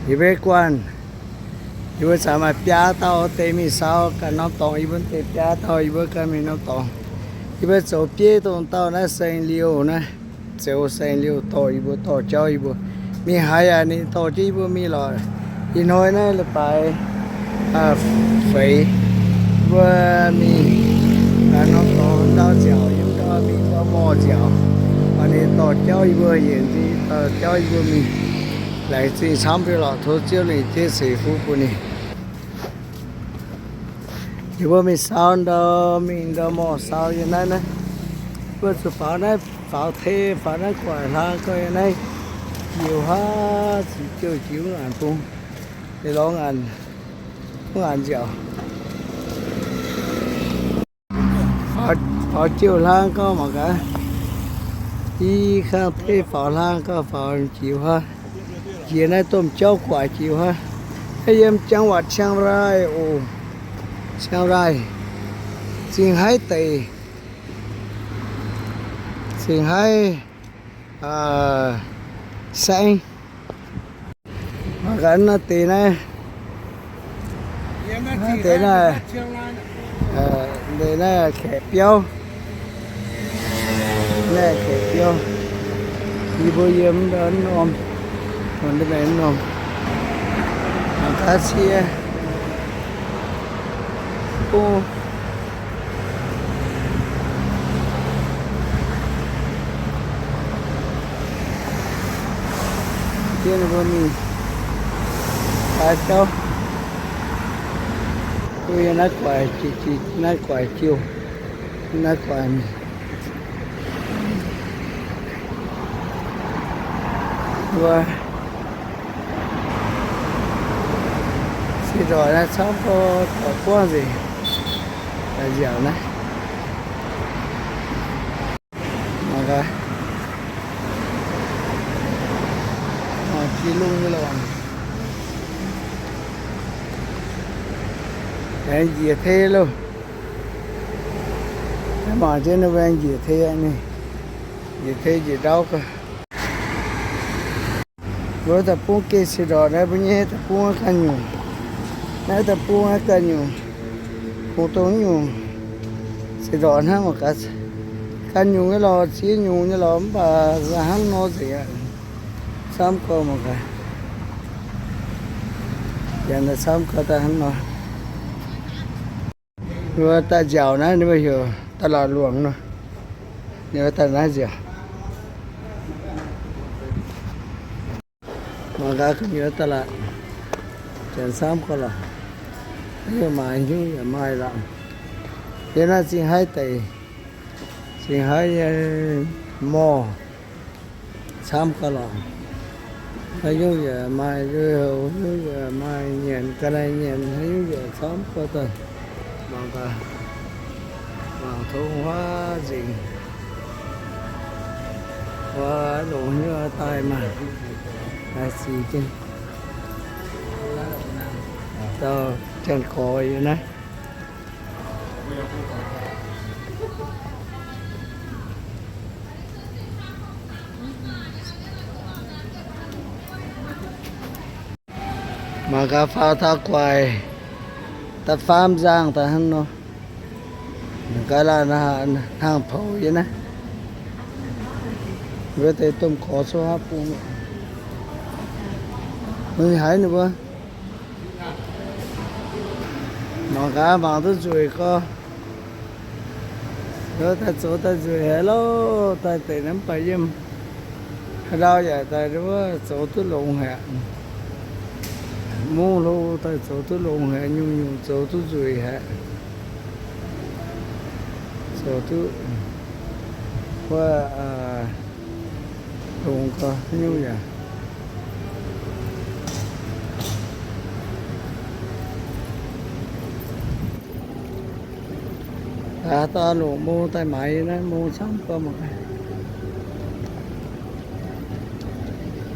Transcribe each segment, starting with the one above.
Yie mbuo guanh, yie mbuo caux maaih biaa dauh deix mingh saau ganh norm dorngx, yie mbuo deix biaa dauh yie mbuo ganh mingh norm dorngx. Yie mbuo zoux bieiv dongh dauh naaiv Saeng Liouh naaiv, zoux Saeng Liouh dorh yie mbuo, dorh jauv yie mbuo mingh haaix yaac ninh dorh jienv yie mbuo mingh lorqc. Ih hnoi naaiv leiz-baaix feix, yie mbuo mingh norm dorngx ndau nziaauc, yie mbuo mingh ndau morh nziaauc, ninh dorh jauv yie mbuo, yienc jauv yie mbuo mingh. Laengz zingh camv mbuo lorqc, tov Ziouv lengc jeiv ceix fuqv bun ninh. Yie mbuo mingh saau ndau, mingh ndau morh saau yiem naaiv naaiv. Mbuo zuqc faaux naaiv, faaux te, faaux naaiv gu'nguaaic hlang gau yiem naaiv. Njiec wuov haav, ziux jouh jiex wuov ngaanc bung, lorz ngaanc, wuov ngaanc nziaauc. Faaux jouh hlang gau mangc gaax. I kang te faaux hlang gau, faaux jiex wuov haav, jiex naaiv domh jauv gu'nguaaic jiex wuov haav. Naaiv yiem จังหวัดเชียงราย oc. เชียงราย zingh haiv deic, zingh haiv saeng. Mangc gaax naaiv deix naaiv, naaiv deix naaiv, deix naaiv kaeqv biauv. Naaiv kaeqv biauv, yie mbuo yiem ndau norm, ndau norm, mangc gaax cie. Bung jienv ninh mbuo mingh daaih jauv. Bung yiem naaiv guaix jiu, naaiv guaix jiu, naaiv guaix mingh. Mbuo sieqv ndorqc naaiv camv gorx doic buangv nzengc, daaih nziaauc naaiv. Mangc gaax, mangc jiex lungh nyei lorqc. Aengx njiec tei loh. Mangc jienv ninh mbuo aengx njiec tei aqv, ninh njiec tei njiec ndau gau. Mbuo deic-bung geh sieqv ndorqc naaiv mbuo nyei deic-bung ganh nyungc. Naaiv deic-bung ganh nyungc, kungx dongh nyungc sieqv ndorqc hnangv mangc gaax. Ganh nyungc nyei lorqc, ziex nyungc nyei lorqc, mv baac hnangv nor nzengc aqv. Camv gorx mangc gaax. Janx daaih camv gorx daaih hnangv nor. Ninh mbuo daaih nziaauc naaiv, ninh mbuo heuc ตลาดหลวง nor. Ninh mbuo daaih naaiv nziaauc. Mangc gaax gu'nyuoz da'latc, janx camv gorx lorqc. Yie maaiz hnyouv yaac maaih lorqc. Yie naaiv zingh haiv deic, zingh haiv nyei morh, camv gorx lorqc. Haaix nyungc yaac maaih, lui-houx nyungc yaac maaih, nyanc ga'naaiv nyanc haaix nyungc yaac camv gorx daaih. Mangc gaax, mangc tov huaav nzengc. Huaav longx hnyouv daaih maah. Daaih sic jienv dauh janx-gorx yiem naaiv. Mangc gaax faaux taux guaic, da'faam nzangh daaih hnangv nor. Mangc gaax laanh hnaangx-poux yiem naaiv. Wuov deix domh gorx coqv haav bung. Mv haiz ninh mbuo. Mangc gaax, mangc duqv nzueic gorx. Daaih zoux daaih nzueic haic loh, daaih deix naaiv mv baac yiem haaix ndau yaac daaih wuov zoux duqv longx haic. Mungv hlo daaih zoux duqv longx haic, nyungc-nyungc zoux duqv nzueic haic. Zoux duqv wuov longx gorx nyungc yaac. Aa, daaih longc mong daaih maaiz naaiv mong camv gorx mangc gaax.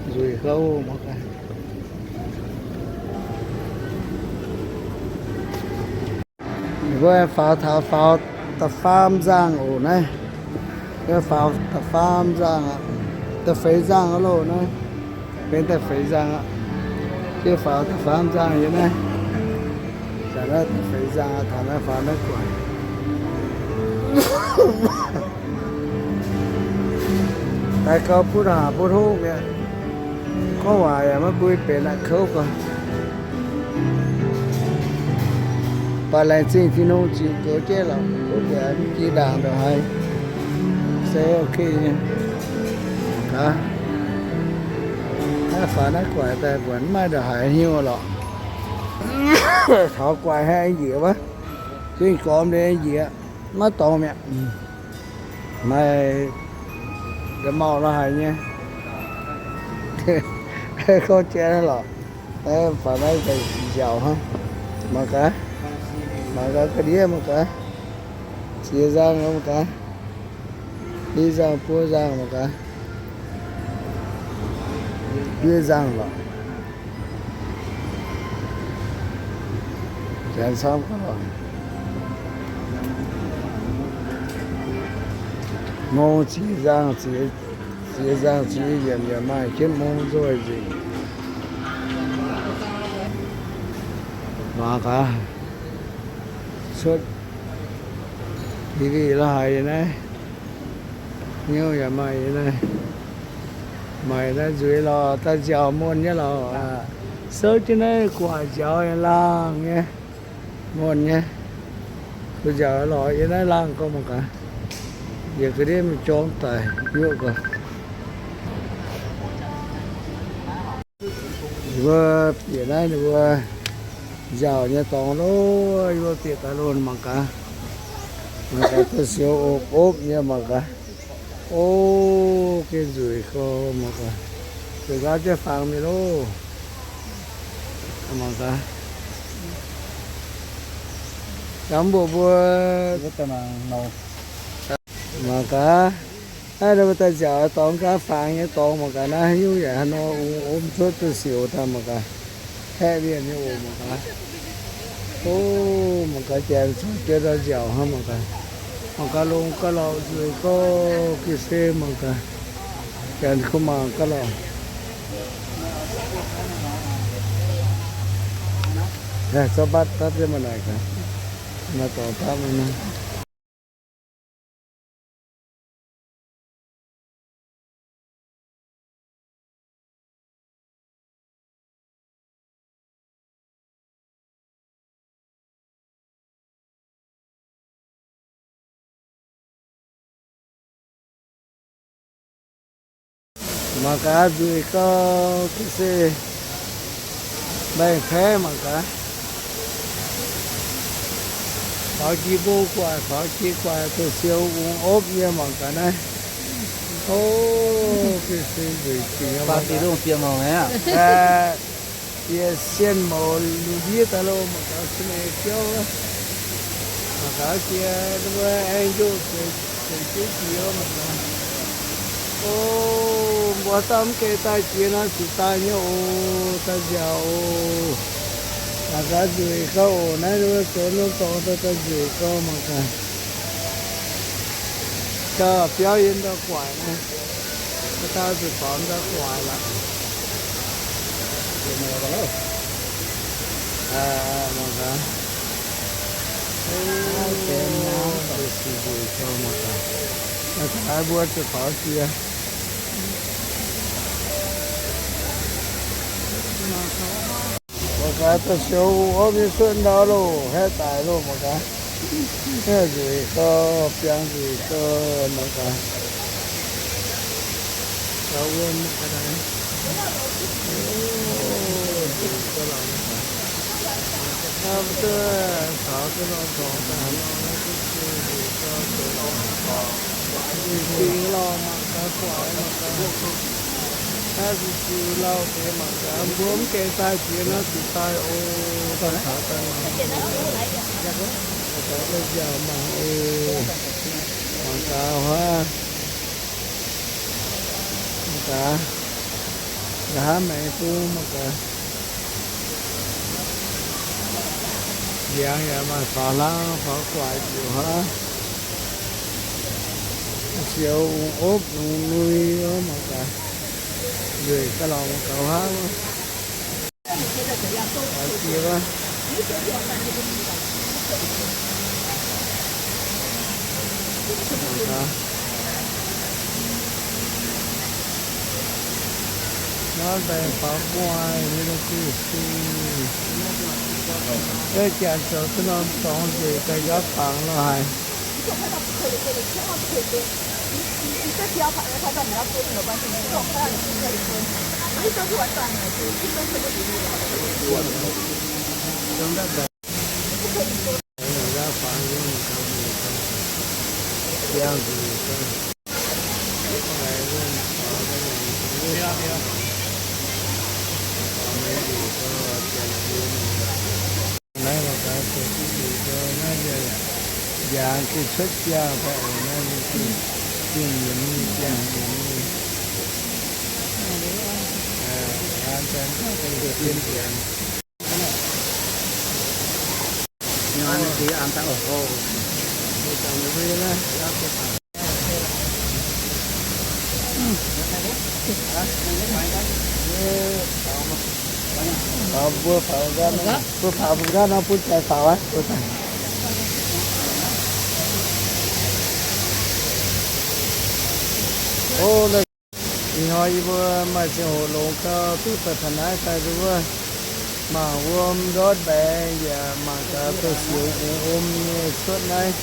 Nzueic gorx mangc gaax. Mbuo faaux taux faaux da'faam nzangh oc naaiv. Faaux da'faam nzangh aqv. Da'feix nzangh aqv loh naaiv. Benx da'feix nzangh aqv. Faaux da'faam nzangc yiem naaiv. Taux naaiv da'feix nzangc, taux naaiv faaux naaiv guaix. Daaih gau butv haac butv hungh mi'aqv. Gorngv waac yaac maiv mbui benx aqv, kouv gau. Baac laengz zingh Tin-Hungh ziux goux jienv lorqc, butv yaac mv jiex ndaangc ndongc haaix. Se ok nyei. Gaax, naaiv faaux naaiv guaix daaih buatc mv maaih ndongc haaix hnyouv lorqc. Taux guaix haiz njiec wuov, zingh gormx liuz njiec, maiv dorngx mi'aqv. Maaih nda'maauh lorz haic nyei. Gorngv jiex lorqc. Faaux naaiv nziaauc hnangv. Mangc gaax. Mangc gaax ga'ndiev mangc gaax. Ziex nzangc mangc gaax. Ni nzangc buo nzangc mangc gaax. Ndiev nzangc lorqc. Janx camv gau lorqc. Ngongh ziex nzangc, ziex nzangc ziex yiemc yaac maaih jienv mungv nzoih nzengc. Mangc gaax, cuotv i wih la'haic yiem naaiv. Hnyouv yaac maaih yiem naaiv. Maaih naaiv nzueiz lorqc, daaih nziaauc muonh nyei lorqc. Souv jienv naaiv guaaic nziaaux laangh nyei, muonh nyei. Guaix nziaaux lorqc yiem naaiv laangh gau mangc gaax. Yietc ga'ndiev mingh jorm daic yuoqv gau. Yie mbuo bieqc naaiv ninh mbuo nziaauc nyei dorngx loh, yie mbuo bieqc daaih loh mangc gaax. Mangc gaax, da'siou opv-opv nyei mangc gaax. O, gengh nzueic gau mangc gaax. Zuqc nqaapv jienv fangx mingh loh. Mangc gaax. Gamh mbuo mbuo mangc gaax. Naaiv mbuo daaih nziaauc dorngx nqaapv fangx nyei dorngx mangc gaax naaiv, haaix nyungc yaac haaix nor ong-omv cuotv da'siouc daaih mangc gaax. Haeqv mienh nyei oc mangc gaax. O, mangc gaax janx zuqc jienv daaih nziaauc hnangv mangc gaax. Mangc gaax longx gauh lauh, nzueic gauh ga'sie mangc gaax. Janx kuv mangc gaax lauh. Zorqv mbatv dapv jienv maaih naaic gaax. Maaih dorngx dapv mv naaiv. Mangc gaax nzueic gauh ga'sie, mbaengx-paeqv mangc gaax. Faaux jiex mbong guaaic, faaux jiex guaaic da'siou ong-opv nyei mangc gaax naaiv. O, ga'sie nzueic jiex. Bieqc sienh mouc luc ndiev daaih loh mangc gaax, cin-eix biauv. Mangc gaax jiex wuov aengx njoh zueiz, zueiz jienv jiex mangc gaax. O, mbuo dauh mv gaengh daaih jiex nor zuqc daaih nyei oc, daaih nziaauc oc. Mangc gaax nzueic gauh oc, naaiv wuov zoux norm dorngx daaih daaih nzueic gauh mangc gaax. Gauh biauv yiem ndau guaaic naaiv. Mv daaih zuqc dorngx ndau guaaic lorqc. Mangc gaax. Mbuo zuqc faaux jiex. Mangc gaax, da'siou ong-opv nyei cuotv ndau loh, haeqv daic loh mangc gaax. Nzueic gauh, biangh nzueic gauh mangc gaax. Gauh wuom mangc gaax. Nzueic gauh lorqc mangc gaax. Aa, mv duqv taux duqv norm dorngx daaih nor, nzueic gauh nzueic. Nzueic dingc lorh, mangc gaax guaix mangc gaax. Naaiv nzueic lauh deix mangc gaax, mbuo mv gaengh daaih jiex nor zuqc daaih oc. Daaih taux daaih mangc oc. Daaih nziaauc mangc oc. Mangc gaax huaav. Mangc gaax. Nqa'haav maengx bung mangc gaax. Ndiangx yaac maaih faaux hlang faaux guaix njiec huaav. Siou ong-opv ong-nui wuov mangc gaax. Nzueic gauh lorqc mangc gaax huaav wuov. Yie wuov. Naaiv daaih faaux gu'nguaaic nyei lungh gux si. Yie janx zoux duqv norm dorngx nzengc daaih nqaapv fangx lo haic. Naaiv mangc gaax, naaiv ndiangx gengh cuotv biangh daaih, naaiv gengh, gengh yienx nyei biangh, yienx nyei. Mbuo faaux nqaatv, mbuo faaux nqaatv nor bun jaaix faaux aqv. O, ih hnoi yie mbuo maaih ziangh hoc longx gau duqv daaih taux naaiv daaih nduov, mangc wuom ndortv mbaengx yaac mangc gaax douz-sioux ungx wuom nyei cuotv naaiv.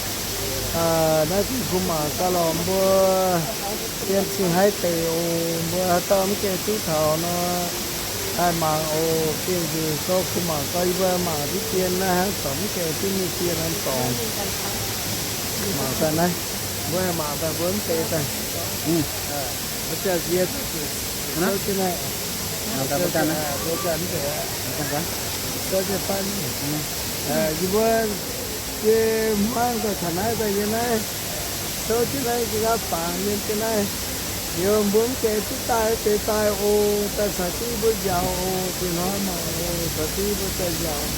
Naaiv dingc kuh mangc gaax lorqc mbuo, yiem Cing Haiv deic oc. Mbuo haaix dauh mv gaengh duqv taux nor, daaih mangc oc. Gengh nzueic gau, kuh mangc gau, yie mbuo mangc diqv dien naaiv hnangv, corc mv gaengh duqv mingh dien norm dorngx. Mangc daaih naaiv, mbuo mangc daaih mbuo mv deix daaih. Yie mbuo yie hmuangv daaih taux naaiv daaih yiem naaiv, souv jienv naaiv nqaapv fangx yiem jienv naaiv. Liuz mbuo mv gaengh duqv daaih deix daaih oc. Daaih caux jienv yie mbuo njaaux oc. Dingc hnoi mangc oc, caux jienv yie mbuo daaih njaaux.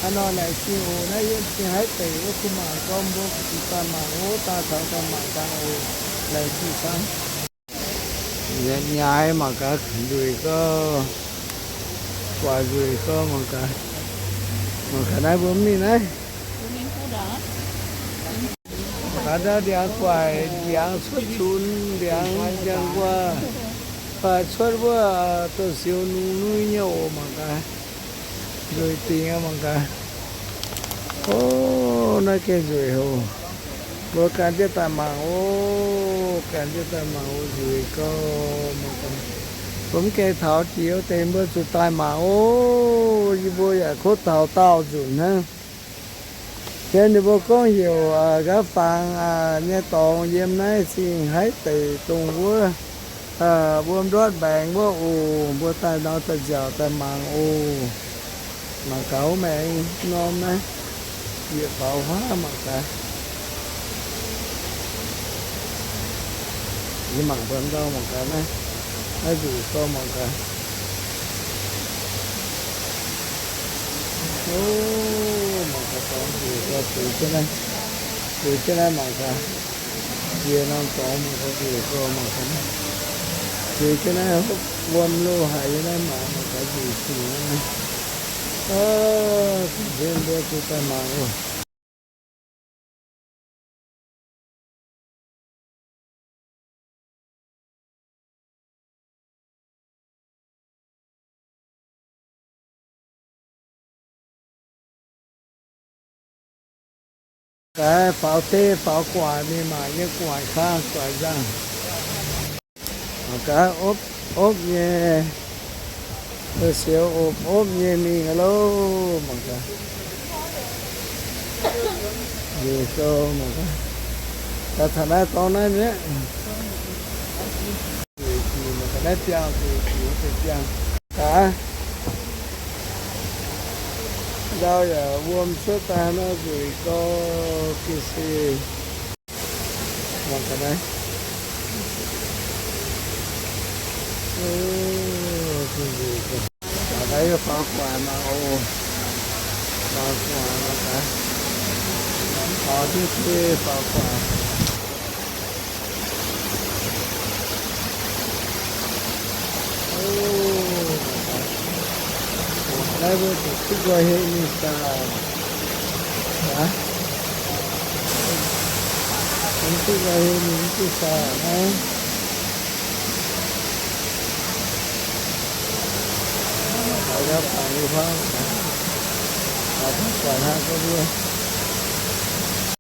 Hnangv nor laengz zingh oc. Naaiv yiem Cing Haiv deic wuov, kuh mangc gau, mbuo zuqc daaih mangc oc. Daaih taux daaih mangc gaax oc. Laengz zingh camv. Nyaiv mangc gaax, nzueic gau, guaax nzueic gau mangc gaax. Mangc gaax naaiv mbuo mv mingh naaiv. Mangc gaax ndau ndiangx guaic, ndiangx cuotv cunx, ndiangx njang nquaah, fai cuotv wuov douz-sioux nungx nui nyei oc. Mangc gaax, nzueic dingc aqv mangc gaax. O, naaiv gengh nzueic hoc. Mbuo gan jienv daaih mangc oc. Gan jienv daaih mangc oc. Nzueic gau mangc gaax. Mbuo mv gaengh taux jiex wuov deix mbuo zuqc daaih mangc oc. Yie mbuo yaac kov taux daauh nzunc hnangv. Jien ninh mbuo gorngv heuc nqaapv fangx nyei dorngx yiem naaiv Cing Haiv deic dongh wuov wuom ndortv mbaengx wuov oc. Mbuo daaih nor daaih nziaauc daaih mangc oc. Mangc gaax wuov maengx norm naaiv, yietc faaux huaav mangc gaax. Yie mangc buatc ndau mangc gaax naaiv, naaiv nzueic gau mangc gaax. O, mangc gaax dorngx nzueic gau, zueiz jienv naaiv, zueiz jienv naaiv mangc gaax. Njiec norm dorngx mangc gaax nzueic gau mangc gaax naaiv. Zueiz jienv naaiv hopv wuom lo haic nyei naaiv mangc, mangc gaax nzueic dingc naaiv. O, zueiz jienv mbuo zuqc daaih mangc oc. Gaax faaux deix faaux gu'nguaaic mingh, mangc nyei gu'nguaaic kangv gu'nguaaic nzangh. Mangc gaax opv opv nyei, siou opv opv nyei mingh aqv loh. Mangc gaax, nzueic gau mangc gaax. Daaih taux naaiv dorngx naaiv mi'aqv. Nzueic dingc mangc gaax naaiv biangh, nzueic dingc wuov deix biangh. Gaax, ndau yaac wuom cuotv daaih nor, nzueic gau gengh se. Mangc gaax naaiv. O, gengh nzueic gau. Mangc gaax yie faaux gu'nguaaic mangc oc. Faaux gu'nguaaic mangc gaax. Faaux diuv deix faaux gu'nguaaic. O, mangc gaax. Naaiv mbuo zuqc duqv nqoi hei mingh saah? Aa, mv duqv nqoi hei mingh mv duqv saah naaiv. Taux ndau baac nyei hnangv, taux ndau baac hnangv gorngv mbuo